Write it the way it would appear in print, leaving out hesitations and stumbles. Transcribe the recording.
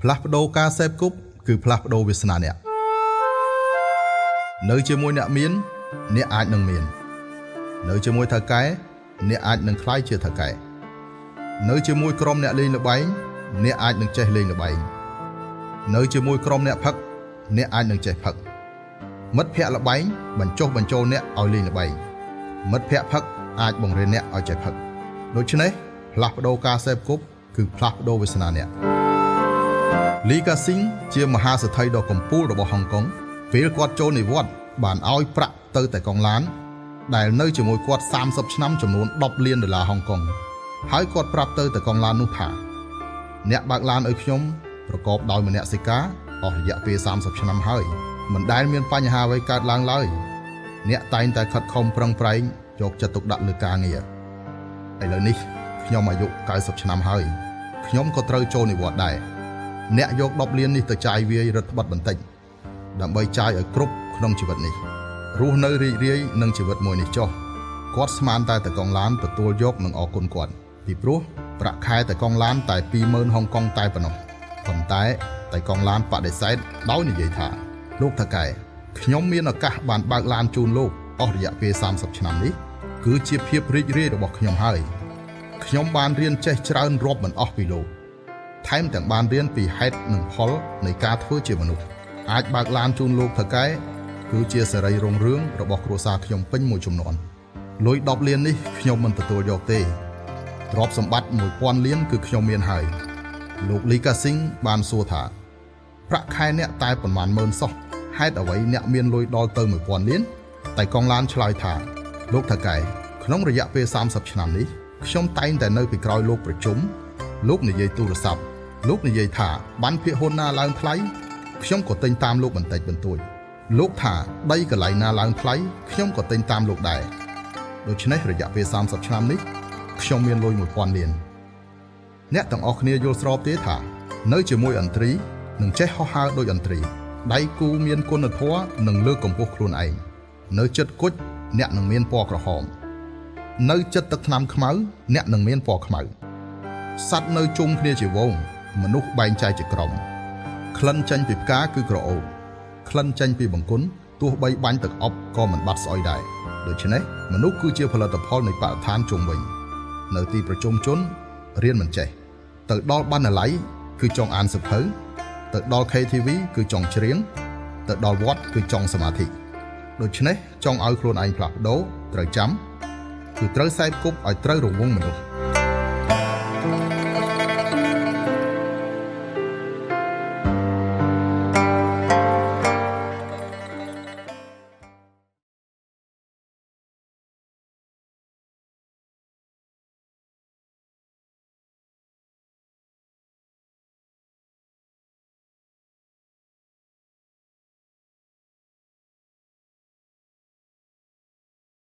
ផ្លាស់ប្ដូរការសេពគប់គឺផ្លាស់ប្ដូរវាសនាអ្នកនៅជាមួយអ្នកមានអ្នកអាចនឹងមាននៅជាមួយថៅកែអ្នកអាចនឹងក្លាយជាថៅកែនៅជាមួយក្រុមអ្នកលេងល្បែងអ្នកអាចនឹងចេះលេងល្បែងនៅជាមួយក្រុមអ្នកផឹកអ្នកអាចនឹងចេះផឹកមិត្តភ័ក្តិល្បែងបញ្ចុះបញ្ចូលអ្នកឲ្យលេងល្បែងមិត្តភ័ក្តិផឹកអាចបង្រៀនអ្នកឲ្យចេះផឹកដូច្នេះផ្លាស់ប្ដូរការសេពគប់គឺផ្លាស់ប្ដូរវាសនាអ្នក លីកាស៊ីងជាមហាសេដ្ឋីដ៏កំពូលរបស់ហុងកុងពេលគាត់ចូលនិវត្តន៍បានឲ្យប្រាក់ទៅតែកងឡានដែលនៅជាមួយគាត់30ឆ្នាំចំនួន10លានដុល្លារហុងកុងហើយគាត់ប្រាប់ទៅតែកងឡាននោះថាអ្នកបើកឡានឲ្យខ្ញុំប្រកបដោយមនសិការអស់រយៈពេល30ឆ្នាំហើយមិនដែលមានបញ្ហាអ្វីកើតឡើងឡើយអ្នកតែងតែខិតខំប្រឹងប្រែងយកចិត្តទុកដាក់លើការងារឥឡូវនេះខ្ញុំអាយុ90ឆ្នាំហើយខ្ញុំក៏ត្រូវចូលនិវត្តន៍ដែរ អ្នកយក10លាននេះទៅចាយវាយរដ្ឋបတ်បន្តិចដើម្បីចាយឲ្យគ្រប់ក្នុងជីវិតនេះរស់នៅរីករាយនឹងជីវិតមួយនេះចុះគាត់ស្មានតែតកងឡានទទួលយកនិងអរគុណគាត់ពីព្រោះប្រាក់ខែតកងឡានតែ20000ហុងកុងតែប៉ុណ្ណោះប៉ុន្តែតកងឡានបដិសេធដោយនិយាយថាលោកថៅកែខ្ញុំមានឱកាសបានបើកឡានជូនលោកអស់រយៈពេល30ឆ្នាំនេះគឺជាភាពរីករាយរបស់ខ្ញុំហើយខ្ញុំបានរៀនចេះច្រើនរាប់មិនអស់ពីលោក ថែមទាំងបានរៀនពីហេតុនិងផលនៃការធ្វើជាមនុស្សអាចបើកឡានជូនលោកថៅកែគឺជាសេរីរុងរឿងរបស់គ្រួសារខ្ញុំពេញមួយចំនួនលុយ10លាននេះខ្ញុំមិនទទួលយកទេទ្រព្យសម្បត្តិ1000លានគឺខ្ញុំមានហើយលោកលីកាស៊ីងបានសួរថាប្រាក់ខែអ្នកតែប្រមាណម៉ឺនសោះហេតុអ្វីអ្នកមានលុយដល់ទៅ1000លានតែកងឡានឆ្លើយថាលោកថៅកែក្នុងរយៈពេល30ឆ្នាំនេះខ្ញុំតែងតែនៅពីក្រោយលោកប្រជុំលោកនិយាយទូរស័ព្ទលោកនិយាយថាបានភាគហ៊ុនណាឡើងថ្លៃខ្ញុំក៏ទិញតាមលោកបន្តិចបន្តួចលោកថាដីកន្លែងណាឡើងថ្លៃខ្ញុំក៏ទិញតាមលោកដែរដូច្នេះរយៈពេល30ឆ្នាំនេះខ្ញុំមានលុយ1000លានអ្នកទាំងអស់គ្នាយល់ស្របទេថានៅជាមួយអន្ត្រីនឹងចេះហោះហើរដោយអន្ត្រីដៃគូមានគុណធម៌និងលើកកម្ពស់ខ្លួនឯងនៅចិត្តគុជអ្នកនឹងមានពណ៌ក្រហមនៅចិត្តទឹកថ្នាំខ្មៅអ្នកនឹងមានពណ៌ខ្មៅសត្វនៅជុំគ្នាជាវងមនុស្សបែងចែកជាក្រុមក្លិនចេញពីផ្កាគឺក្រអូបក្លិនចេញពីបង្គន់ទោះបីបាញ់ទឹកអប់ក៏មិនបាត់ស្អុយដែរដូច្នេះមនុស្សគឺជាផលិតផលនៃបរិស្ថានជុំវិញនៅទីប្រជុំជនរៀនមិនចេះទៅដល់បណ្ណាល័យគឺចង់អានសៀវភៅទៅដល់ KTV គឺចង់ច្រៀងទៅដល់វត្តគឺចង់សមាធិដូច្នេះចង់ឲ្យខ្លួនឯងផ្លាស់ប្ដូរត្រូវចាំគឺត្រូវសេពគប់ឲ្យត្រូវរង្វង់មនុស្ស។